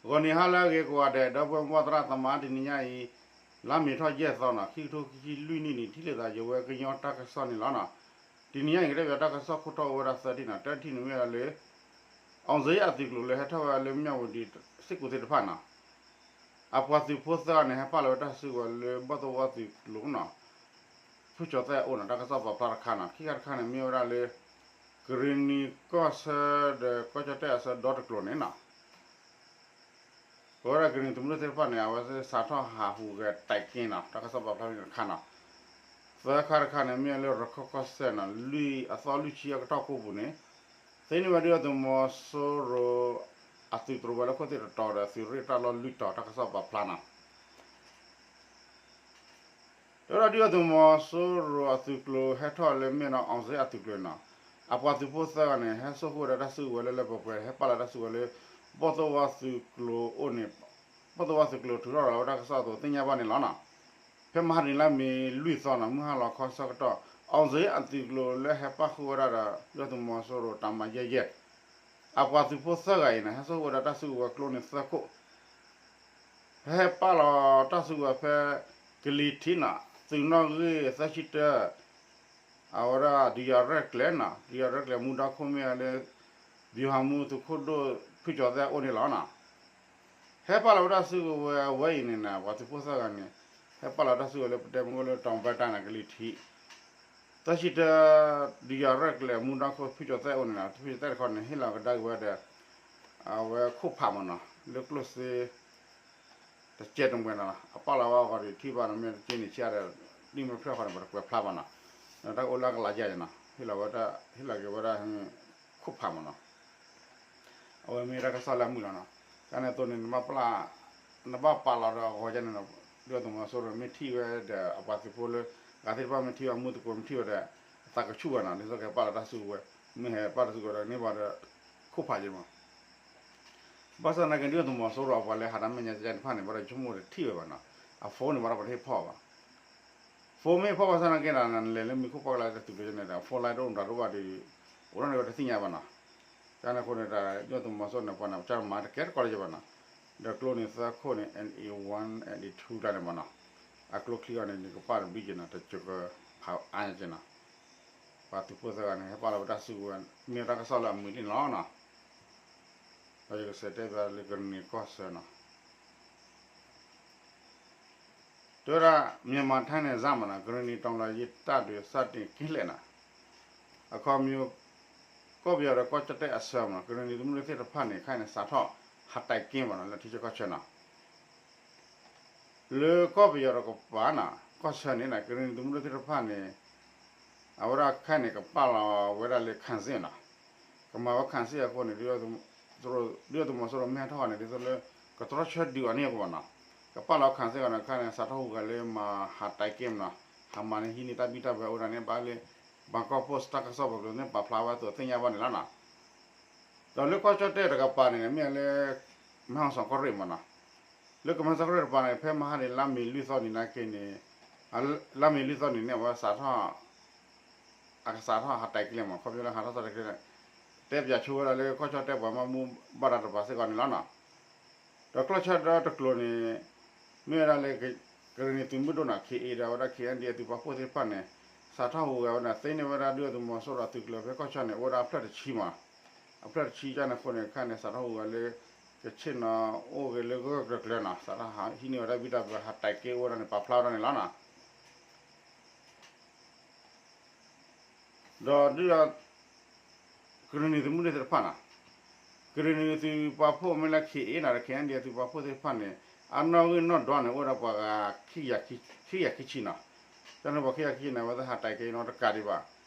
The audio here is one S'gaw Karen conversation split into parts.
ဂီၤနံၤဟါလၢအဂ့ၤကိးဂၤဒဲး ဒီပုၢ်ဝဲၢ်သရၣ်သမါ တနံၤညါအံၤ လါမ့ၤထီၣ်ယဲၢ်သီနီၤ ခံကထိခံဆံလွံၢ်နံၣ်န့ၣ် ထံၣ်လိာ်သးယဝဲကညီတၢ်ကစီၣ်န့ၣ်လီၤနီၤ. တနံၤညါအံၤ ကတဲဘၣ်တၢ်ကစီၣ်ခိၣ်တီအိၣ်ဝဲဒၣ်သၢထံၣ်နီၤ တၢထံၣ်န့ၣ်မ့ၢ်ဝဲဒၣ်လၢ အောင်ဇေယျအသုးကျိၤလၢဟဲထီၣ်ဝဲလၢ မြဝတီ စ့ၢ်ကီးသ့ၣ်တဖၣ်နီၤ အပှၤသုးဖိသၢဂၤန့ၣ် ဟဲပာ်လီၤဝဲတၢ်စုကဝဲၤလၢ ဘီၣ်သိၣ်ဝါသုးကျိၤနီၤ ဖုကၠီၤသဲၣ်အအိၣ်နီၤ တၢ်ကစီၣ်ပာ်ဖျါတခါနီၤ ခံခါတခါန့ၣ် မ့ၢ်ဝဲဒၣ်လၢ ကရ့ၣ်နံၤကီၢ်ဆၢဒီးကီၢ်ကၠီၣ်တဲၣ်အဆၢဒီတကျိၤန့ၣ်နီၤ ပဝဲဒၣ်ကရ့ၣ်နံၤသုးမုၢ်ဒိၣ်သ့ၣ်တဖၣ်န့ၣ် အဝဲစးထီၣ်ဟးဟူးဂဲၤတဲာ်က့ၤနီၤ တၢ်ကစီၣ်ပာ်ဖျါတခါနီၤ သၢခါတခါန့ၣ် မ့ၢ်လၢရခီၣ်ကီၢ်စဲၣ်နီၤ လွံၢ်အသီလွံၢ်ဆံအကတီၢ်ကိးပူၤန့ၣ် သ့န့ၢ်ဝဲဒုၣ်ဒါသုးမီၤစိရိၤ အသုးတြိၤဝဲလၢခိၣ်သ့ၣ်တတီၤဒီး သုးရ့ၣ်တၢ်လီၢ်လွံၢ်တီၤ တၢ်ကစီၣ်ပာ်ဖျါနီၤ တဲဝဲဒၣ်ဒုၣ်ဒါသုးမီၤစိရိၤအသုးကျိၤဟဲထီၣ်လၢမ့ၢ်နီၤ အောင်ဇေယျအသုးကျိၤနီၤ အပှၤသုးဖိသၢဂၤန့ၣ် ဟဲစိာ်ဃုာ်ဝဲဒၣ်တၢ်စုကဝဲၤလၢလၢပှဲၤပှဲၤ ဟဲပာ်လီၤတၢ်စုကဝဲၤလၢ ဘီၣ်သိၣ်ဝါသုးကျိၤအိၣ်န့ၣ် ဘီၣ်သိၣ်ဝါသုးကျိၤထုးထီၣ်လီၤဝဲတၢ်ကစီၣ်အသိးသ့ၣ်ညါဘၣ်န့ၣ်လီၤနီၤ ဖဲမဟါတနံၤလါမ့ၤလွံၢ်သီနီၤ မုၢ်ဟါလီၤခီဆၢကတီၢ် အောင်ဇေယျအသုးကျိၤလၢဟဲပာ်ဃုာ်ဝဲဒၣ်ဒီး ဒုၣ်ဒါသုးမီၤစိရိၤတၢ်မၤယဲၢ်ယဲၢ် အပှၤသုးဖိသၢဂၤအံၤန့ၣ် ဟဲစိာ်ဃုာ်ဝဲဒၣ်တၢ်စုကဝဲၤကျိန့ၣ်သၢခိၣ် ဟဲပာ်လီၤတၢ်စုကဝဲၤဖဲ ကလံၤထံးနီၤ သုးနီၣ်ဂံၢ်သၢဆံတၢ အဝဲဒၣ်ဒုးယၤရဲၣ်ကျဲၤနီၤ ဒုးယၤရဲၣ်ကျဲၤမူဒါခိၣ်မ့ၢ်ဝဲလၢ ဗျူဟာမှူးသုးခိၣ်ဒိၣ်ဖုကၠီၤသဲၣ်အအိၣ်န့ၣ်လီၤနီၤ ဟဲပာ်လီၤဝဲတၢ်စုကဝဲၤအဝဲအံၤန့ၣ်နီၤ ပှၤသုးဖိသၢဂၤန့ၣ် ဟဲပာ်လီၤတၢ်စုကဝဲၤလၢပတဲမ့ၢ်အိၣ်လၢ တောင်ပိုင်းတိုင်း နီၤ ကလံၤထံး သၢဆံတၢ ဒုးယၤရဲၣ်ကျဲၤမူဒါခိၣ်ဖုကၠီၤသဲၣ်အအိၣ်န့ၣ်နီၤ ဖုကၠီၤသဲၣ်တခီန့ၣ် ဟ့ၣ်လီၤကဒါက့ၤဝဲဒီး အဝဲခိၣ်ဖးမ့ၢ်နီၤ လၢကျိၣ်စ့ တကဲတမှဲနီၤ အပာ်လီၤဝဲအဂီၢ်ဒီးထံၣ်ဘၣ်နီၤ မ့ၢ်တက့န့ၣ်ဆံးဒီး ဒ်မ့ၢ်ဖျၢၣ်ဃီန့ၣ် ပတကွဲးဖျါဘၣ်နီၤ တၢ်ကအိၣ်လၢအကလးယါနီၤ ဟ့ၣ်လီၤဝဲ ဟ့ၣ်လီၤက့ၤဝဲဒၣ် ခိၣ်ဖးမ့ၢ်နီၤ အဝဲမ့ၢ်တၢ်ကစီၣ်လၢအမုာ်လီၤနီၤ ကန့ၣ်အသိးန့ၣ် နဘၣ်ပာ်လီၤဒီးအဂီၢ်ယါန့ၣ်နီၤ ဒုၣ်ဒါသုးမီၤစိရိၤမ့ၢ်ထံၣ်ဝဲဒီးအပှၤသုးဖိလၢ ဂၤသ့ၣ်တဖၣ်မ့ၢ်ထံၣ်ဝဲမူသကိးမ့ၢ်ထံၣ်ဝဲဒီး အသးကဆူၣ်ဘၣ်နီၤ ဒ်သိးကဟဲပာ်လီၤတၢ်စုကဝဲၤ မ့ၢ်ဟဲပာ်တၢ်စုကဝဲၤဒီးန့ၢ်ဘၣ်ဒီး ခိၣ်ဖးက့ၤမး ဘၣ်ဆၣ်သနာ်က့ ဒုၣ်ဒါသုးမီၤစိရိၤအပှၤလၢဟးတၢ်မဲာ်ညါကဲတဖၣ်န့ၣ် ဘၣ်ဒီးဆိကမိၣ်တထံၣ်ဝဲဘၣ်နီၤ အ phone န့ၣ် ဘၣ်ဒီးပတဟ့ၣ်ဖီၣ်ဘၣ် phone မ့ၢ်ဖီၣ်ဘၣ်ဆၣ်သနာ်က့ဒီး နလဲၤလၢမံၤခိၣ်ပှၢ်ကလါတသုးကျိၤန့ၣ်ဒီး phone line တအိၣ်မတၤတအိၣ်ဘၣ်ဒီး အိၣ်ထီၣ်န့ၣ်ဝဲတသ့ၣ်ညါဘၣ်နီၤ ကန့ၣ်အဃိန့ၣ်ဒီး ဒုၣ်ဒါသုးမီၤစိရိၤန့ၣ် ပှၤန့ၣ်ပတၢ်မၤတကဲတကီလၢၤဘၣ်နီၤ ဒီးကျိန့ၣ်သၢခိၣ်န့ၣ် NA one NA two တၢ်န့ၣ်မးနီၤ အကျိချံအီၤန့ၣ် နကပာ်တဘျုးက့ၤနီၤ တစၢၤကဖးအါညါက့ၤနီၤ ပှၤသုးဖိသၢဂၤန့ၣ် ဟဲပာ်လီၤဝဲတၢ်စုကဝဲၤ မ့ၢ်တၢ်ကစီၣ်လၢအမုာ်န့ၣ်လီၤနီၤ ဒီးယကစးတဲဘၣ်လၢကရ့ၣ်နံၤကီၢ်ဆၢနီၤ တဲဝဲဒၣ် မြန်မာ-ထိုင်းနယ်စပ် မ့ၢ်နီၤ ကရ့ၣ်နံၤ တော်လှန်ရေးတပ်တွေ စတင်ကင်းလှည့်နီၤ အခီပညီ ကီၢ်ပယီၤဒီးကီၢ်ကၠီၣ်တဲၣ်အဆၢမ့ၢ်နီၤ ကရ့ၣ်နံၤသုးမုၢ်ဒိၣ်သ့ၣ်တဖၣ်န့ၣ် ခဲအံၤန့ၣ် စးထီၣ်ဟးတဲာ်က့ၤမ့ၢ်နီၤ လၢထံဆၢကီၢ်ဆၢနီၤ လၢကီၢ်ပယီၤဒီးကပၤနီၤ ကီၢ်ဆၢန့ၣ် ကရ့ၣ်နံၤသုးမုၢ်ဒိၣ်သ့ၣ်တဖၣ်န့ၣ် အဝဲဒၣ်ခဲအံၤန့ၣ် ကပာ်လီၤဝဲဒၣ်လၢ ခံစစ် နီၤ ကမၤဝဲ ခံစစ် အဃိန့ၣ် ဒုၣ်ဒါသုးမီၤစိရိၤမ့ၢ်ဟဲထီၣ်ဃီန့ၣ် ဒ်သိးလၢ ကတြီဆၢဒုးအီၤန့ၢ်အဂီၢ်နီၤ ကပာ်လီၤ ခံစစ် အဃိန့ၣ် ခဲအံၤန့ၣ် စးထီၣ်ဟူးဂဲၤလၢမၤ ဟးတဲာ်က့ၤမ့ၢ်နီၤ ဟးမၤန့ၢ်ဟံးန့ၢ်တၢ်ဘံၣ်တၢ်ဘၢအိၣ်ဒၣ်န့ၣ် ဘၣ်လၢ ဘန်ကောက်ပို့စ် တၢ်ကစီၣ်ပူၤန့ၣ် ပာ်ဖျါဝဲအသိးသ့ၣ်ညါဘၣ်န့ၣ်လီၤနီၤ ဒီးလၢကီၢ်ကၠီၣ်တဲၣ်တကပၤန့ၣ် မ့ၢ်လၢ မဲၢ်ဟီၣ်စီၣ်ကီၢ်ရ့ၣ်မ့ၢ်နီၤ လၢကမဲၢ်ဟီၣ်စီၣ်ကီၢ်ရ့ၣ်တကပၤန့ၣ် ဖဲမဟါန့ၣ် လါမ့ၤလွံၢ်သီန့ၣ်နာ်က့န့ၣ် လါမ့ၤလွံၢ်သီန့ၣ်န့ၣ် အဝဲစးထီၣ် အကစးထီၣ်ဟးတဲာ်က့ၤလံမ့ၢ် ခီဖျိလၢဟးထီၣ်စးတဲာ်က့ၤ တဲပၠးဆိဝဲဒၣ်လၢကီၢ်ကၠီၣ်တဲၣ်ပှၤမၤမူဘၣ်ဒါတကပၤစ့ၢ်ကီးန့ၣ်လီၤနီၤ ဒီးကျီၢ်ဆၢဒီတကျိၤန့ၣ် မ့ၢ်ဝဲဒၣ်လၢ ကရ့ၣ်နံၤသုးမုၢ်ဒိၣ်နီၤ ခ့အ့ဒီးဝဲဒၣ် ခ့အ့ဒ်အသုးပာ်ဖှိၣ်သ့ၣ်တဖၣ်န့ၣ် စးထီၣ်ဟူးဂဲၤဝဲဒၣ် သ့န့ၢ်ဝဲဒၣ်ဒုၣ်ဒါသုးမီၤစိရိၤအသုးကျိၤဖဲကီၢ်ဆၢန့ၣ် အိၣ်ဝဲဒၣ်အဖျၢၣ်တဆံမး အဖျၢၣ်တဆံကန့ၣ်အဃိန့ၣ် ခဲအံၤန့ၣ် စးထီၣ်ဟူးဂဲၤလၢ ကဆ့ၣ်နီၤအိၣ်ဂ့ၤလၢဂၢၢ်ဂၢၢ်ကျၢၤကျၢၤနီၤ စးထီၣ်ဟံးန့ၢ်ဝဲဒၣ်ဘံၣ်တၢ်ဘၢ ဟးတဲာ်က့ၤအိၣ်ဝဲဒၣ်န့ၣ် ပာ်ဖျါဝဲဒၣ်န့ၣ်လီၤနီၤ ဒီးဒုၣ်ဒါ ကရ့ၣ်နံၤသုးမုၢ်ဒိၣ်သ့ၣ်တဖၣ်နီၤ ကရ့ၣ်နံၤသုးပာ်ဖှိၣ်မ့ၢ်လၢ ခ့အ့နီၤ ဒီး ခ့အ့ဒ်အသုးပာ်ဖှိၣ်သ့ၣ်တဖၣ်န့ၣ် အနီၣ်ဂံၢ်နီၣ်ဒွးန့ၣ် အိၣ်ဝဲဒၣ်ပှၤဂၤ ခံကယၤခံဆံနီၤ တၢ်န့ၣ်ပှၤခံကယၤခံဆံန့ၣ် အဝဲသ့ၣ်ဟးတဲာ်က့ၤနီတကးဒံးဘၣ်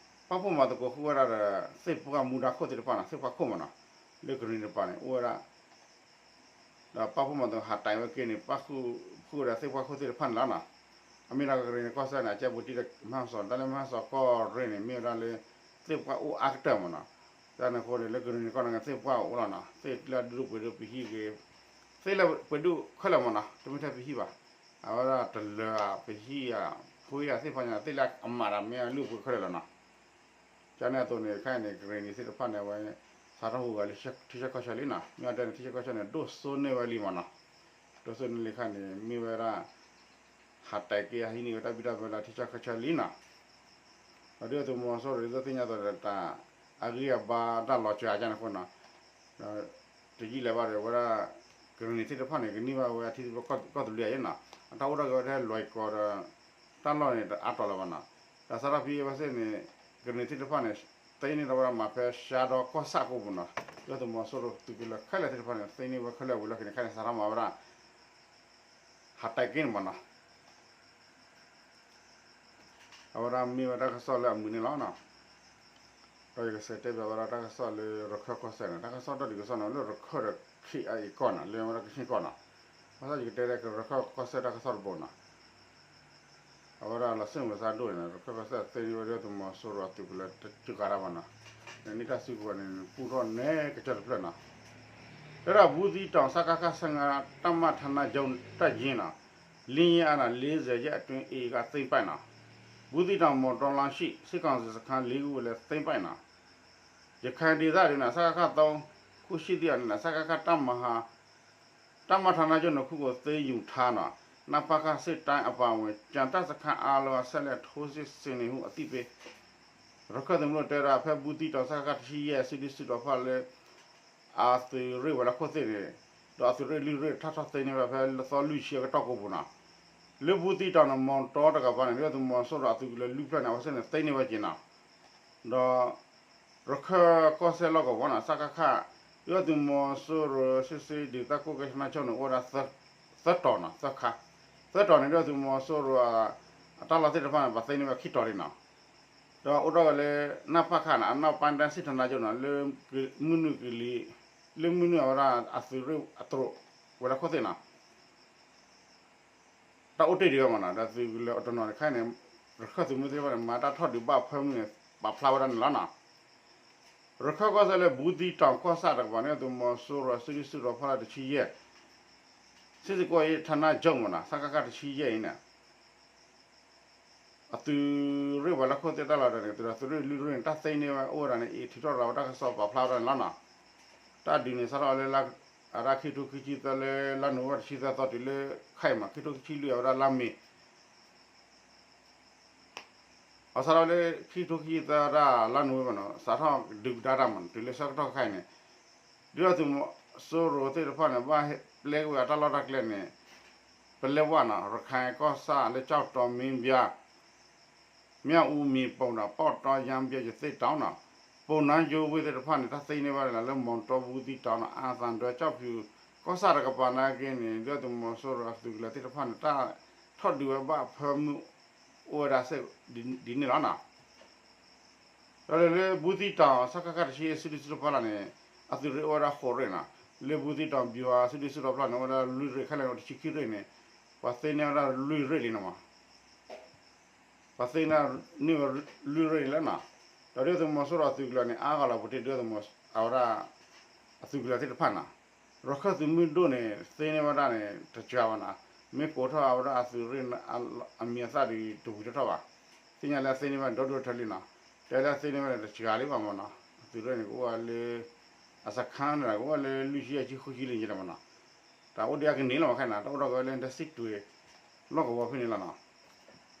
ပာ်ဖှိၣ်မၤသကိးဃုာ်ဝဲဒၣ်ဒီး သ့ၣ်ပှၢ်မူဒါခိၣ်သ့ၣ်တဖၣ်နီၤ သ့ၣ်ပှၢ်ခိၣ်မးနီၤ လၢကရ့ၣ်နံၤတကပၤန့ၣ် အိၣ်ဝဲဒၣ် ဒီးပာ်ဖှိၣ်မၤသကိးဟးတဲာ်ဝဲက့ၤန့ၣ် ပာ်ဃုာ်ဝဲဒၣ်သ့ၣ်ပှၢ်ခိၣ်သ့ၣ်တဖၣ်န့ၣ်လီၤနီၤ အမ့ၢ်ဒၣ်ကရ့ၣ်နံၤကီၢ်စဲၣ်န့ၣ် အကဲပူၤတံၢ်ဒီးမဲၢ်ဟီၣ်စီၣ် တၢ်လၢမဲၢ်ဟီၣ်စီၣ်ကီၢ်ရ့ၣ်န့ၣ် မ့ၢ်ဝဲဒၣ်လၢ သ့ၣ်ပှၢ်အိၣ်အါကတၢၢ်မးနီၤ တၢ်န့ၣ်အဃိန့ၣ် လၢကရ့ၣ်နံၤကီၢ်န့ၣ် သ့ၣ်ပှၢ်အိၣ်လီၤနီၤ သ့ၣ်လၢဒုးပှ့ၤဒုးပဟံၣ်ဂ့ၤ သ့ၣ်လၢပှ့ၤဒုးခဲလၢာ်မးနီၤ တမ့ၢ်ထဲပဟံၣ်ဘၣ် အဝဲဒၣ်တလၢာ်ပဟံၣ်ဧါ ဖှ့ဧါ သ့ၣ်တဖၣ်ညါ သ့ၣ်လၢအမၤတၢ်မ့ၢ်အလုၢ်အပှ့ၤခဲလၢာ်လီၤနီၤ ကန့ၣ်အသိးန့ၣ် ခဲအံၤန့ၣ် ကရ့ၣ်နံၤသ့ၣ်တဖၣ်န့ၣ် အဝဲ စးထီၣ်ဟူးဂဲၤလၢထံဆၢကီၢ်ဆၢလံနီၤ, မ့ၢ်အတဲန့ၣ် ထံဆၢကီၢ်ဆၢန့ၣ် ဒိၣ်စိန့ၢ်ဝဲလံမးနီၤ, ဒိၣ်စိန့ၢ်လံခါန့ၣ် မ့ၢ်ဝဲဒၣ် ဟးတဲာ်က့ၤအဟံးန့ၢ်ဝဲတၢ်ဘံၣ်တၢ်ဘၢလၢထံဆၢကီၢ်ဆၢလံနီၤ, ဒီးဒုၣ်ဒါသုးမီၤစိရိၤဒ်သိးသ့ၣ်ညါသိးဒီးတၢ်အဂံၢ်အဘါတၢ်လီၤစှၤအါန့ၣ်အဃိနီၤ, ဒီး တယံာ်လၢၤဘၣ်ဒီး ဝဲဒၣ် ကရ့ၣ်နံၤသ့ၣ်တဖၣ်န့ၣ် ကန့ၢ်ဘၣ်ဝဲအထံသဘျ့ကီၢ်သူလ့ၤအံၤနီၤ, အတၢ်အိၣ်ထီၣ်က့ၤဝဲဒၣ်လွဲၢ်ကီၢ်ဒီး တၢ်လီၢ်န့ၣ် တအါတီၤလၢၤဘၣ်နီၤ, တၢ်စးထီၣ်ဖဲအဝဲသ့ၣ်န့ၣ် ကရ့ၣ်နံၤသ့ၣ်တဖၣ်န့ၣ် သ့န့ၢ်ဒီးဝဲဒၣ်မၤဖဲရှါဒီးကီၢ်ဆၣ်အကိပူၤနီၤ, ဒုၣ်ဒါသုးမီၤစိရိၤသုးကလၢၤခဲလၢာ်သ့ၣ်တဖၣ်န့ၣ် သ့န့ၢ်ဝဲခဲလၢာ်ဝံၤလီၢ်ခံန့ၣ် ခဲန့ၣ် စးထီၣ်မၤဝဲဒၣ် ဟးတဲာ်က့ၤန့ၣ်မးနီၤ အဝဲဒၣ်မ့ၢ်ဝဲတၢ်ကစီၣ်လၢအမုာ်န့ၣ်လီၤနီၤ, ဒီးယကစးတဲဘၣ်ဝဲဒၣ်တၢ်ကစီၣ်လၢရခၢၣ်ကီၢ်စဲၣ်န့ၣ် တၢ်ကစီၣ်ဒီးဒုးကစီၣ်န့ၣ် လၢရခၢၣ်ဒီး ခ့ၣ်အံၤကီၢ်နီၤ လၢဝဲဒၣ်ကခ့ၣ်ကီၢ်နီၤ, ဘၣ်ဆၣ်ယကတဲလၢရခၢၣ်ကီၢ်စဲၣ်တၢ်ကစီၣ်တဘိနီၤ အဝဲဒၣ်လီၤစိတ်ဝင်စားဒိၣ်န့ၣ် ရခၢၣ်ကီၢ်စဲၣ်သ့န့ၢ်ဝဲဒၣ်ဒုၣ်ဒါသုးမီၤစိရိၤအသုးကလၢၤတကးဒံးဘၣ်နီၤ, န့ၣ်တၢ်စုကဝဲၤန့ၣ် ပူထီၣ်နဲကစၢၢ်တဖျၢၣ်နီၤ, လၢဒၣ်ဘူးသံးတီၤ စကခ ဆယ့်ငါး တပ်မဌာနချုပ်တပ်ရင်းနီၤ, လေးရက်အနံၣ် လေးဆယ်ရက်အတွင်း AA ကသိမ်းပိုက်နီၤ, ဘူးသံးတီၤ မောင်တောလမ်းရှိ စစ်ကောင်စီစခန်းလေးခုကိုလည်းသိမ်းပိုက်နီၤ, ရခိုင်ဒေသတွင် စကခ သုံး ခုရှိသည့်အနေနဲ့ စကခ တပ်မဟာ တပ်မဌာနချုပ် နှစ်ခုကို သိမ်းယူထားတာ နပခ စစ်တိုင်းအပါအဝင် ကျန်တပ်စခန်းအားလုံး ဆက်လက်ထိုးစစ်ဆင်နေဟု အသိပေး ရခၢၣ်သုးမုၢ်ဒိၣ်တဲဝဲဒၣ် ဖဲဘူးသံးတီၤ စကခ တစ်ဆယ့်ယဲၢ် စုဒုစုတီၤဖီလာ်လၢ အသုးရ့ၣ်ဝဲၤလီၢ်ခိၣ်သ့ၣ်န့ၣ် ဒီးအသုးရ့ၣ်လွံၢ်ရ့ၣ် ထီၣ်ထီၣ်သ့န့ၢ်ဝဲဖဲလါသီလွံၢ်ဆံအကတီၢ်ကိးပူၤနီၤ, လၢဘူးသံးတီၤန့ၣ် မောင်တောတကပၤန့ၣ် ဒုၣ်ဒါသုးမီၤစိရိၤအသုးကလၢၤလွံၢ်ဖျၢၣ်န့ၣ် အဝဲသ့ၣ်န့ၣ် သ့န့ၢ်ဝဲက့ၤနီၤ, ဒီး ရခၢၣ်ကီၢ်စဲၣ်လီၢ်ကဝီၤနီၤ စကခ ဒုၣ်ဒါသုးမီၤစိရိၤ စစ်ဆေးဒေသကွပ်ကဲဌာနချုပ်န့ၣ် အိၣ်ဝဲဒၣ် သၢတီၤနီၤ သၢခါ, သၢတီၤန့ၣ် ဒုၣ်ဒါသုးမီၤစိရိၤ အတၢ်လီၢ်သ့ၣ်တဖၣ်န့ၣ် ပှၤသ့န့ၢ်ဝဲခံတီၤလံနီၤ, ဒီးအိၣ်ထီၣ်ဝဲလၢ နပခ န့ၣ် အနောက်ပိုင်းတိုင်းစစ်ဌာနချုပ်နီၤ လၢ မုၢ်နုာ်ကလံၤ လၢမုၢ်နုာ်အဝဲဒၣ်အသုးရ့ၣ်အတြိာ် ဝဲၤလီၢ်ခိၣ်သ့ၣ်နီၤ တၢ်အိၣ်တ့ၢ်ဒံးဝဲမးနီၤ ဒီးသုးကလၢၤအတနီၤတခါန့ၣ် ရခၢၣ်သုးမုၢ်သ့ၣ်တဖၣ်န့ၣ် မၤတၢ်ထီၣ်ဒုးဘၣ်အဖၢမုၢ်န့ၣ် ပာ်ဖျါဝဲဒၣ်န့ၣ်လီၤနီၤ, ရခၢၣ်ကီၢ်စဲၣ်လၢဘူးသံးတီၤကီၢ်ဆၣ်တကပၤန့ၣ် သုးမီၤစိရိၤစုဒုစုတီၤဖီလာ်တဆံယဲၢ် စစ်ဆင်ရေးဌာနချုပ် မ့ၢ်နီၤ စကခ တဆံယဲၢ်အံၤန့ၣ် အသုးရ့ၣ်ဝဲၤလီၢ်ခိၣ်သ့ၣ်တၢ်လီၢ်တၢ်န့ၣ် သုးရ့ၣ်လွံၢ်ရ့ၣ်န့ၣ် တၢ်သ့န့ၢ်ဝဲအိၣ်ဝဲဒၣ်န့ၣ် အံၤထုးထီၣ်ရၤဝဲတၢ်ကစီၣ်ပာ်ဖျါဝဲဒၣ်န့ၣ်လီၤနီၤ, တၢ်ဒုးန့ၣ် စးထီၣ်လၢ အတၢ်ခံကထိခံဆံသၢလၢ လါနိၣ်ဝ့ဘၢၣ်တဆံသၢသီတုၤလၢ ခဲအံၤမး ခံကထိခံဆံလွံၢ်အဝဲဒၣ်လါမ့ၤ အစးထီၣ်လၢခံကထိခံဆံသၢဒၣ်လါနိၣ်ဝ့ဘၢၣ်နီၤ စးထီၣ်ဒုးကဒါတၢ်မး တုၤလၢဆၢကတီၢ်ခဲအံၤန့ၣ် ဒုၣ်ဒါသုးမီၤစိရိၤသ့ၣ်တဖၣ်န့ၣ် ဘၣ်ပျဲက့ၤဝဲအတၢ်လီၢ်တၢ်ကျဲန့ၣ် ပလဲဝါနီၤ ရခၢၣ်ကီၢ်ဆၣ်လၢကၠီၣ်တီ မင်းပြား မြောက်ဦး မြေပုံ ဒီး ပေါက်တော ရမ်းဗြဲ ရသေ့တောင်နီၤ ပုဏ္ဏားကျွန်းဝ့ၢ်သ့ၣ်တဖၣ်န့ၣ် တၢ်သ့န့ၢ်ဝဲဒၣ်လၢ မောင်တော ဘူးသီးတောင်နီၤ အါသံတွဲ ကျောက်ဖြူ ကီၢ်ဆၣ်တကပၤနာ်က့န့ၣ် ဒုၣ်ဒါသုးမီၤစိရိၤအသုးကလၢၤသ့ၣ်တဖၣ်န့ၣ် တၢ်ထီၣ်ဒုးဝဲဘၣ်အဖၢမုၢ်အိၣ်ဝဲဒၣ်စ့ၢ် ဒ်န့ၣ်လီၤနီၤ. ဒီးလၢ ဘူးသီးတောင် စကခ တဆံယဲၢ် စုဒုစုတီၤဖီလာ်န့ၣ် အသုးရ့ၣ်အိၣ်ဝဲဒၣ်ဃိးရ့ၣ်နီၤ. လၢ ဘူးသီးတောင် ဗျူဟာ စုဒုစုတီၤဖီလာ်န့ၣ် အိၣ်ဝဲဒၣ်လွံၢ်ရ့ၣ် ခဲလၢာ်န့ၣ် တဆံခံရ့ၣ်န့ၣ် ပှၤသ့န့ၢ်ဝဲဒၣ်လွံၢ်ရ့ၣ်လံနီၤမး. ပှၤသ့န့ၢ်ဝဲလွံၢ်ရ့ၣ်လံလီၤနီၤ. ဒီးဒုၣ်ဒါသုးမီၤစိရိၤအသုးကလၢၤန့ၣ် အါဂၤလီၤပူၤတ့ၢ် ဒုၣ်ဒါသုးမီၤ အဝဲဒၣ် အသုးကလၢၤသ့ၣ်တဖၣ်နီၤ. ရခၢၣ်သုးမုၢ်ဒိၣ်န့ၣ် သ့န့ၢ်ဝဲဒၣ်န့ၣ် တစှၤဘၣ်နီၤ. မ့ၢ်ကိးထီၣ်အဝဲဒၣ်အသုးရ့ၣ်အမံၤအသၣ်ဒီး တဝံၤထီၣ်ထီၣ်ဘၣ်. သ့ၣ်ညါလၢအသ့န့ၢ်ဝဲဒၣ်ဒီဒူၣ်ထၢလံနီၤ. တဲလၢအသ့န့ၢ်ဝဲန့ၣ် တစှၤလံဘၣ်မးနီၤ. အသုးရ့ၣ်န့ၣ် ကအိၣ်ဝဲလၢ အစခန်းန့ၣ် ကအိၣ်ဝဲလၢလွံၢ်ဆံယဲၢ်ဆံဃုဆံလံယဲၢ်မးနီၤ. တၢ်အိၣ်ဒံးအကန့ၢ်လီၤမးခဲန့ၣ် တၢ်အိၣ်ထီၣ်က့ၤဝဲလၢ နတၢ်စံးတွ့ၤ လီၢ်ကဝီၤဖဲန့ၣ်လီၤနီၤ.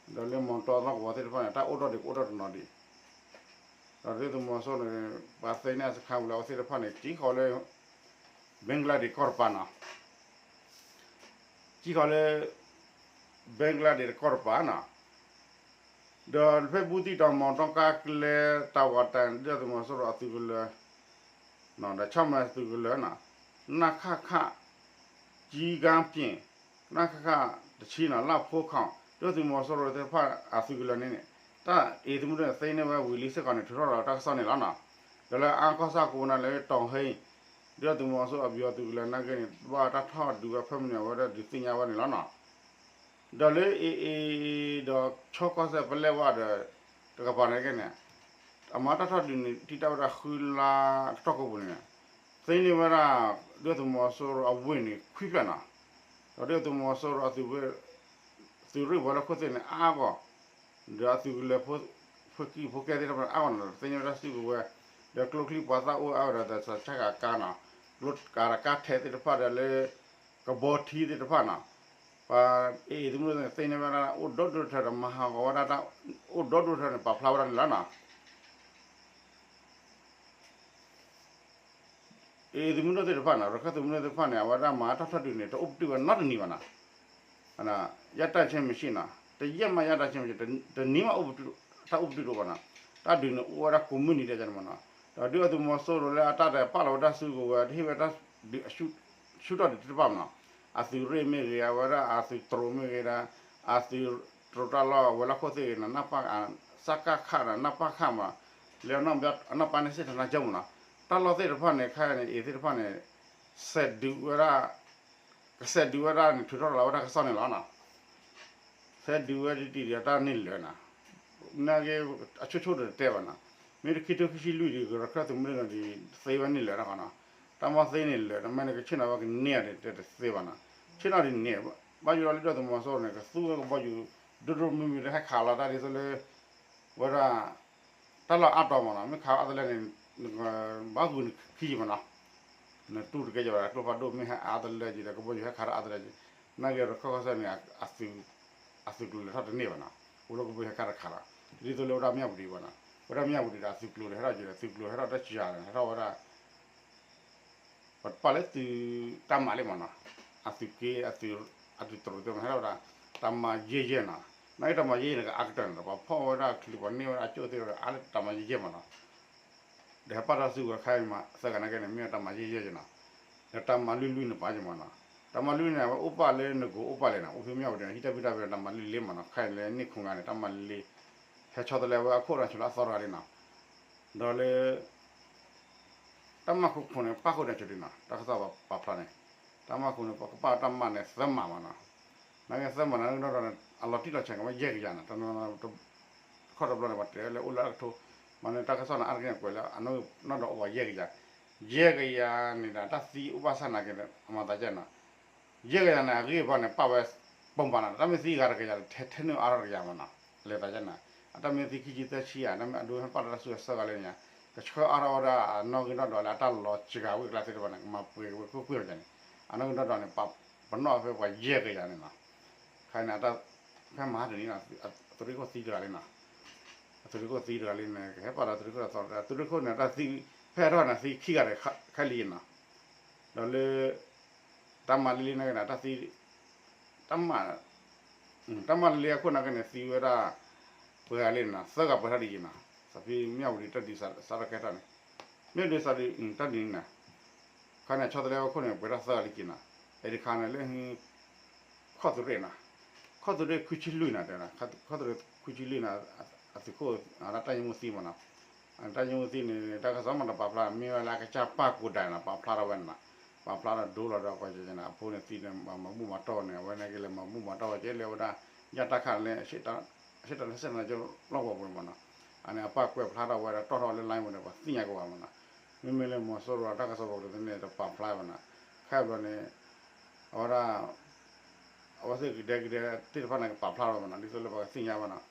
ဒီးလၢ မောင်တော လီၢ်ကဝီၤသ့ၣ်တဖၣ်န့ၣ် တၢ်အိၣ်ထီၣ်ဒံးကအိၣ်ထီၣ်တနီၤဒံး ဒီးဒုၣ်ဒါသုးမီၤစိရိၤန့ၣ် ပှၤသ့န့ၢ်အစခန်းဝံၤလၢအဝဲသ့ၣ်တဖၣ်န့ၣ် ကံၣ်ဃီလၢ ဘင်္ဂလားဒေ့ရှ်ကီၢ်တပၤနီၤ. ကံၣ်ဃီလၢ ဘင်္ဂလားဒေ့ရှ်တကီၢ်တပၤနီၤ. ဒီးဖဲဘူးသီးတောင် မောင်တော ကားကျဲ တာဝါတိုင် ဒုၣ်ဒါသုးမီၤစိရိၤအသုးကလၢၤ ဒီး ခမရ သုးကလၢၤနီၤ နခခ ကျီးကန်းပြင် နခခ တဆံနီၤ လၢ်ဖိခွန် ဒုၣ်ဒါသုးမီၤစိရိၤသ့ၣ်တဖၣ်အသုးကလၢၤန့ၣ်န့ၣ် တၢ်အံၤသုးမုၢ်ဒိၣ်န့ၣ် သ့န့ၢ်ဝဲဝံၤလံစ့ၢ်ကီးန့ၣ် ထုးထီၣ်ရၤဝဲတၢ်ကစီၣ်န့ၣ်လီၤနီၤ. ဒီးလၢအါကီၢ်ဆၣ်ကိးဝဲဒၣ်လၢ တီၢ်ဟ့ၣ် ဒုၣ်ဒါသုးမီၤစိရိၤအဘျီအသုးကလၢၤနာ်က့န့ၣ် ဘၣ်တၢ်ထီၣ်ဒုးဝဲဖၢမုၢ်န့ၣ် အဝဲဒၣ်ဒုးသ့ၣ်ညါဝဲန့ၣ်လီၤနီၤ. ဒီးလၢ AA ဒီး ခၠီကီၢ်စဲၣ်ပလဲၣ်ဝဲဒီး တကပၤန့ၣ်က့န့ၣ် အမၤတၢ်ထီၣ်ဒုးန့ၣ် တံာ်တာ်ဝဲဒၣ်ဃုလါတတီၢ်ကိးပူၤန့ၣ် သ့န့ၢ်ဝဲဒၣ် ဒုၣ်ဒါသုးမီၤစိရိၤအဝ့ၢ်န့ၣ် ခွံဖျၢၣ်နီၤ. ဒီးဒုၣ်ဒါသုးမီၤစိရိၤအသုး သုးရ့ၣ်ဝဲၤလီၢ်ခိၣ်သ့ၣ်န့ၣ် အါဂီၢ် ဒီးအသုးကလၢၤ ဖိကံၢ်ဖိကဲသ့ၣ်တဖၣ်န့ၣ် အါဂီၢ်န့ၣ် သ့န့ၢ်ဝဲဒၣ်စုကဝဲၤ ဒီးကျိချံပှၤသၣ်အိၣ်အါဝဲဒီးသးစၢ်ကးကါနီၤ, ကျိကးတကါထဲးသ့ၣ်တဖၣ်ဒီးလၢ ကဘီထံသ့ၣ်တဖၣ်နီၤ, ပှၤအ့ၣ်အ့ၣ်သမုၢ်သ့ၣ်န့ၣ် သ့ၣ်ညါဝဲဒၣ်အိၣ်ဒီဒူၣ်ထၢဒီးမၤဟးဂီၤဝဲဒၣ်တၢ်အိၣ်ဒီဒူၣ်ထၢန့ၣ် ပာ်ဖျါဝဲဒၣ်န့ၣ်လီၤနီၤ. အ့ၣ်အ့ၣ်သမုၢ်ဒိၣ်သ့ၣ်တဖၣ်န့ၣ် ရခၢၣ်သမုၢ်ဒိၣ်သ့ၣ်တဖၣ်န့ၣ် အဝဲဒၣ်မၤတၢ်ထီၣ်ဒုးန့ၣ် တအိၣ်ပတုာ်ဝဲနီတနံၤဘၣ်နီၤ. ရတၢ်ဆဲမ့ၢ်ဆ့ၣ်နီၤ တယဲၢ်မးရတၢ်ဆဲမ့ၢ်ဆ့ၣ် တနံၤမးအိၣ်ပတုာ် တၢ်အိၣ်ပတုာ်တအိၣ်ဘၣ်နီၤ. တၢ်ဒုးန့ၣ်အိၣ်ဝဲဒၣ်ကိးမုၢ်နံၤဒဲးန့ၣ်မးနီၤ. ဒီးဒုၣ်ဒါသုးမီၤစိရိၤလၢအတၢ်ဒဲးပာ်လီၤဝဲတၢ်စုကဝဲၤ တဟ့ၣ်ဝဲတၢ်ဒုး ဆူၣ်ထီၣ်ဒုးသ့ၣ်တဖၣ်မးနီၤ. အသုးရ့ၣ်မ့ၢ်ဂ့ၤ အဝဲဒၣ်အသုးတြိၤမ့ၢ်ဂ့ၤဒီး အသုးတြိၤတၢ်လီၢ်ဝဲၤလီၢ်ခိၣ်သ့ၣ်ဂ့ၤနီၤ စကခ ဒီး နပခ မး လၢအနီၢ်ပၤန့ၣ်စ့ၣ်တနီၤကၠီမးနီၤ. တၢ်လီၢ်သ့ၣ်တဖၣ်န့ၣ် ခဲအံၤန့ၣ် အ့ၣ်သ့ၣ်တဖၣ်န့ၣ် စဲးဒုးဝဲဒၣ် ကစဲးဒုးဝဲဒၣ်န့ၣ် ထုးထီၣ်လီၤဝဲဒၣ်ကစီၣ်န့ၣ်လီၤနီၤ. စဲးဒုးဝဲဒ်တံၢ်ဒီးတၢ်န့ၢ်လၢာ်နီၤ. နာ်က့ အဆိကမိၣ်ဒီးတဲဘၣ်နီၤ. မ့ၢ်တခံထိခံဆံလွံၢ်ဒီး ရခၢၣ်သမုၢ်ဒိၣ်န့ၣ်ဒီး သ့ဝဲန့ၢ်လၢာ်တခီနီၤ. တၢ်မ့ၢ်သ့န့ၢ်လၢာ် တမ့ၢ်န့ၣ်ကဆ့ၣ်နီၤဝဲကန့ၢ်အီၤဒီးတဲတသ့ဘၣ်နီၤ. ဆ့ၣ်နီၤဒ်န့ၣ် ဘၣ်ယိၣ်လီၤလၢဒုၣ်ဒါသုးမီၤစိရိၤန့ၣ် ကသူဝဲကဘီယူၤ ဒိၣ်ဒိၣ်မုၢ်မုၢ်ဒီးဟဲခးလီၤတၢ်ဒ်သိးလၢ ဝဲဒၣ် တၢ်လီၢ်အါတီၤမးနီၤ မ့ၢ်ခးအါတလၢန့ၣ် ဘၣ်ဂုာ်နခံယံၤမးနီၤ. နတူၢ်တကဲယၤဝဲဒၣ် ကျိဖးဒိၣ်မ့ၢ်ဟဲအါတလၢက့ၤဒီး ကဘီယူၤဟဲခးတၢ်အါတလၢက့ၤ, နာ်က့ရခၢၣ်ကီၢ်စဲၣ်န့ၣ် အသုးကျိၤလဲၤထီၣ်တန့ၢ်ဘၣ်နီၤ, အိၣ်လၢကဘီယူၤဟဲခးတခးလီၤ. ဒ်သိးလၢဝဲဒၣ်မၠၣ်ဝတံၤဘၣ်နီၤ, ဝဲဒၣ်မၠၣ်ဝတံၤဒီးအသုးကျိၤဒီးဟဲထီၣ်က့ၤဒီး သုးကျိၤဟဲထီၣ်တၢ်စှၤန့ၣ် ဟဲထီၣ်ဝဲဒၣ် ပပာ်လၢသုးတၢ်မၤလံမးနီၤ, အသုးက့ အသုးတြိၤသ့ၣ်မး ဟဲထီၣ်ဝဲဒၣ် တၢ်မၤယဲၢ်ယဲၢ်နီၤ, နာ်က့တၢ်မၤယဲၢ်ယဲၢ်န့ၣ် ကအါကတၢၢ်န့ၣ်ဒီး ပှၤဖီၣ်ဝဲဒၣ်ချုး ပှၤန့ၢ်ဝဲဒၣ်အကၠိၣ်သ့ၣ်ဒီး အါလၢတၢ်မၤယဲၢ်ယဲၢ်မးနီၤ. ဒီးဟဲပာ်တၢ်စုကဝဲၤခဲအံၤမး သၢဂၤနာ်က့န့ၣ် မ့ၢ်ဝဲတၢ်မၤယဲၢ်ယဲၢ်ယဲၢ်နီၤ, ဒီးတၢ်မၤလွံၢ်လွံၢ်န့ၣ်ပာ်ယဲၢ်မးနီၤ, တၢ်မၤလွံၢ်လွံၢ်န့ၣ် အဝဲအိၣ်ပာ်လၢနကိၤအိၣ်ပာ်လဲၣ်နီၤ, အိၣ်ဖဲမၠၣ်ဝတံၤန့ၣ် ဟံးတၢ်ဘံၣ်တၢ်ဘၢတၢ်မၤလွံၢ်လွံၢ်မးနီၤ, ခဲအံၤလၢန့ၣ်ခိၣ်ဂၤန့ၣ် တၢ်မၤလွံၢ်လွံၢ် ဟဲဆီတလဲဝဲအခိၣ်ဒီးဆိးလၢအသီတဂၤလံနီၤ, ဒီးလၢ တၢ်မၤခိၣ်ခိၣ်န့ၣ် ပာ်ဃုာ်ဒီးဆိးဒံးနီၤ, တၢ်ကစီၣ်ပာ်ဖျါန့ၣ်, တၢ်မၤခိၣ်န့ၣ် ပကပာ်တၢ်မၤန့ၣ် သၢမၤမးနီၤ, နာ်က့သၢမၤန့ၣ် အနီၢ်ဒီးန့ၣ် အလီၤတံၢ်လီၤဆဲးကမ့ၢ်ယဲၢ်ကယၤနီၤ, တနီၤ တခီတဘျီန့ၣ် ပှၤတဲလၢအိၣ်လၢအကထိ, မ့ၢ်န့ၣ်တၢ်ကစီၣ်န့ၣ် အါတက့ၢ်န့ၣ် ကွဲးလၢအနီၢ်ဒီးအိၣ်ပှၤယဲၢ်ကယၤ, ယဲၢ်ကယၤန့ၣ်ဒီး တၢ်သံအိၣ်ဘၣ်ဆၣ်နာ်က့န့ၣ် အမၤသးကဲနီၤ ယဲၢ်ကယၤန့ၣ် အဂ့ၢ်အဘၣ်န့ၣ် ပာ်ဝဲ ပိာ်မုၣ်ဘၣ်နီၤ, တၢ်မ့ၢ်သံဂၤတကယၤ ထဲထဲန့ၣ်အါထီၣ်တကယၤမးနီၤ, လဲၤသးယဲၢ်နီၤ, အတၢ်မ့ၢ်သံခံဆံသၢဆံဧါ, တၢ်မ့ၢ်အဒိဟဲပာ်လီၤတၢ်စုကဝဲၤသၢဂၤလၢန့ၣ်ဧါ, ကဆှၢအါထီၣ်ဝဲဒၣ်အနီၢ်ဂံၢ်နီၢ်ဒွးလၢအတၢ်လီၤစှၤဝံၣ်ကျါသ့ၣ်တဖၣ်န့ၣ် ကမၤပှဲၤဝဲကွ့ၢ်ကွ့ၢ်ဝဲန့ၣ်, အနီၢ်ဂံၢ်နီၢ်ဒွးန့ၣ် ပာ်ပနီၣ်ဖဲပှၤယဲၢ်ကယၤန့ၣ်နီၤ, ခဲအံၤန့ၣ် ဖဲမဟါတနံၤနီၤ အသုးရ့ၣ်ခိၣ်သံတဂၤလံနီၤ, အသုးရ့ၣ်ခိၣ်သံတဂၤလံန့ၣ် ကဟဲပာ်ဒီးသုးရ့ၣ်ခိၣ်ဒီးသီ, သုးရ့ၣ်ခိၣ်န့ၣ် တၢ်သံ ဖဲထီၣ်န့ၣ် သံခံဂၤဒီးခဲလံနီၤ, ဒီးလၢ တၢ်မၤလ့လ့နာ်က့န့ၣ် တၢ်သံ တၢ်မၤ တၢ်မၤလ့လ့အခိၣ်နာ်က့န့ၣ် သံဝဲဒၣ် ပှဲၤဂၤလံနီၤ, သၢဂၤပှဲၤထီၣ်ဒ်အံၤနီၤ, စးဖဲမၠၣ်ဝတံၤတၢ်ဒုးစးထီၣ်ကဲထီၣ်န့ၣ်, မ့ၢ်ဒုးစးဒုးတၢ်ဒ်န့ၣ်နီၤ, ခါန့ၣ် ဆီတလဲဝဲခိၣ်န့ၣ် ပှဲၤထီၣ်သၢဂၤလံက့ၤနီၤ, အံၤတခါန့ၣ်လၢ ခီၣ်သုးရ့ၣ်နီၤ, ခီၣ်သုးရ့ၣ်ခွံဆံလွံၢ်နီၤတဲ, ခီၣ်သုးရ့ၣ်ခွံဆံလွံၢ်နီၤ, အသုးခိၣ် တၢ်ယမူသံမးနီၤ, တၢ်ယမူသံန့ၣ် တၢ်ကစီၣ်မ့ၢ်တပာ်ဖျါ မ့ၢ်ဝဲလၢအကစၢ်ပၢ်ကိးဒဲးနီၤ ပာ်ဖျါထီၣ်ဝဲန့ၣ်နီၤ, ပာ်ဖျါထီၣ်ဒိလီၤဒီးပှၤကန့ၣ် အဖိန့ၣ်သံန့ၣ် မၤဘူၣ်မၤတီၢ်န့ၣ် အဝဲန့ၣ်က့ၤလဲၤမၤဘူၣ်မၤတီၢ်ဝဲက့ၤလၢဝဲဒၣ် ယၣ်တၢ်ခၣ်လၢ အရှေ့တောင် အရှေ့တောင်စစ်ဌာနချုပ် လီၢ်ကဝီၤပူၤန့ၣ်မးနီၤ, အန့ၣ်အပၢ်ကွဲးဖျါထီၣ်ဝဲဒီးတီၣ်ထီၣ်ဝဲလၢ line ပူၤန့ၣ် ပှၤသ့ၣ်ညါကဝဲမးနီၤ, မ့မ့ၢ်လၢမီၤစိရိၤအတၢ်ကစီၣ်ပူၤန့ၣ် တပာ်ဖျါဘၣ်နီၤ, ခဲအံၤဘျီန့ၣ် အဝဲဒၣ် အဝဲသ့ၣ်ကဒဲကဒဲသ့ၣ်တဖၣ်န့ၣ် ကပာ်ဖျါထီၣ်ဝဲမးနီၤ, ဒ်သိးလၢပှၤကသ့ၣ်ညါဘၣ်နီၤ,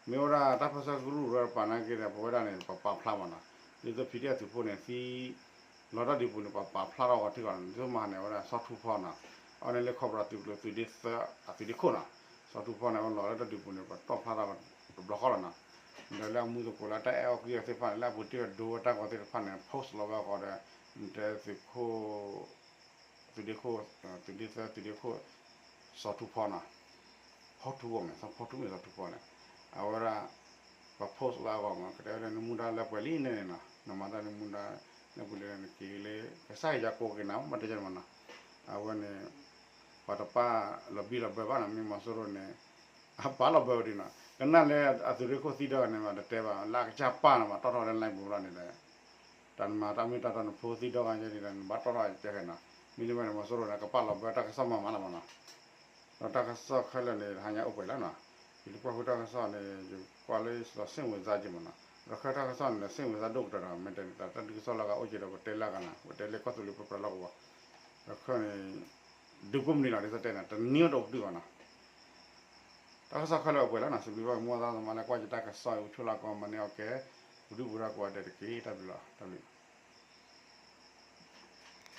မ့ၢ်ဝဲဒၣ်တၢ်ပၢဆှၢကရူၢ်ဝဲပာ်နာ်က့ဒီး ပဝဲဒၣ်န့ၣ် ပပာ်ဖျါမးနီၤ, ဒ်သိး PDF သုးဖိန့ၣ် သံ လီၤတၢ်ဒုးပူၤန့ၣ် ပပာ်ဖျါထီၣ်အီၤထံကီၢ်န့ၣ် ဒ်သိးမဟါန့ၣ် အဝဲဒၣ်စီၤထူဖီနီၤ, အဝဲန့ၣ်လၢခီၣ်ပယီၤသုးကျိၤ သုးဒ့သၢ အသုးဒ့ခိၣ်နီၤ, စီၤထူဖီန့ၣ် အဝဲလီၤလၢတၢ်ဒုးပူၤန့ၣ် ပတီၣ်ဖျါထီၣ်တဘျီဃီလီၤနီၤ, ဒီးလၢအမူသကိးလၢတၢ်အဲၣ်အီၣ်ကွံအီၣ်သ့ၣ်တဖၣ်န့ၣ် လၢအပူၤတ့ၢ်ဒီးဝဲတၢ်ဂီၤသ့ၣ်တဖၣ်န့ၣ် post လီၤဝဲအဃိဒီး တဲသုးခိၣ် သုးဒ့ခိၣ် သုးဒ့သၢ သုးဒ့ခိၣ် စီၤထူဖီနီၤ, ဖီထူဖီမ့ၢ် စီၤဖီထူမ့ၢ်စီၤထူဖီန့ၣ် အဝဲဒၣ် ပှၤ post လၢအဂီၢ်မး ကတဲဝဲလၢနမူဒါလၢပှဲၤလံန့ၣ်နီၤ, နမၤတၢ်နမူဒါ လၢပှဲၤလံန့ၣ် နက့ၤလၢ ကစၢ်ယွၤကိးက့ၤနၤ မ့ၢ်တဲယၤမးနီၤ, အဝဲန့ၣ် ပှၤတပာ်လီၤဘံၣ်လီၤဘၢဘၣ်နီၤ, မ့ၢ်မီၤစိရိၤန့ၣ် အပာ်လီၤဘၢဝဲဒၣ်နီၤ, ကနၣ်လၢအသုးရ့ၣ်ခိၣ်သံဒီးန့ၣ် တတဲဘၣ် လၢအကစၢ်ပၢ်န့ၣ်မး တီၣ်ထီၣ်ဝဲလၢ line ပူၤဘျီန့ၣ်ဒီး တၢ်နမၤတၢ်မ့ၢ်တၢ်တီနဖိသံဒီဂၤန့ၣ်ဒီး နဘၣ်တီၣ်ထီၣ်ကဲခဲနီၤ, မ့တမ့ၢ်န့ၣ် မီၤစိရိၤန့ၣ် ကပာ်လီၤဘၢတၢ်ကစီၣ်မၤမးလီၤမးနီၤ, ဒီးတၢ်ကစီၣ်ခဲလၢာ်န့ၣ် တဟါညါအိၣ်ပှဲၤလီၤနီၤ, ယတကွၢ်ဃုတၢ်ကစီၣ်န့ၣ် ယကွၢ်လၢ စ့ၣ်ဝင်စား က့မးနီၤ, ရခၢၣ်တၢ်ကစီၣ်န့ၣ် စ့ၣ်ဝင်စား ဒိၣ်ကတၢၢ်ဒီး မ့ၢ်တဲန့ၣ် တၢ်ဒုးကစီၣ်လၢအဂၤအိၣ်က့ၤဒီး ပတဲလၢအဂၤနီၤ, ပတဲလၢကီၢ်သူလ့ၤပၢပြးလီၢ်ကဝီၤ, ရခၢၣ်န့ၣ် ဒုးကိးမုၢ်နံၤလီၤ ဒ်သိးတဲန့ၣ် တနံၤအံၤတအိၣ်ပတုာ်ဘၣ်နီၤ တၢ်ကစီၣ်ခဲလၢာ်အိၣ်ပှဲၤလီၤနီၤ, စံးဘျုးဘၣ်မိၢ်သးသမါလၢကွၢ်ယတၢ်ကစီၣ်အံၤ အိၣ်ဆူၣ်လၢကီၢ်မၤန့ၢ်အီၣ်ကဲ, ပူၤဒုၣ်ပူၤဒါကိးဂၤဒဲးတက့ၢ်. တၢ်ဘျုးလီၤ. တၢ်ဘျုး.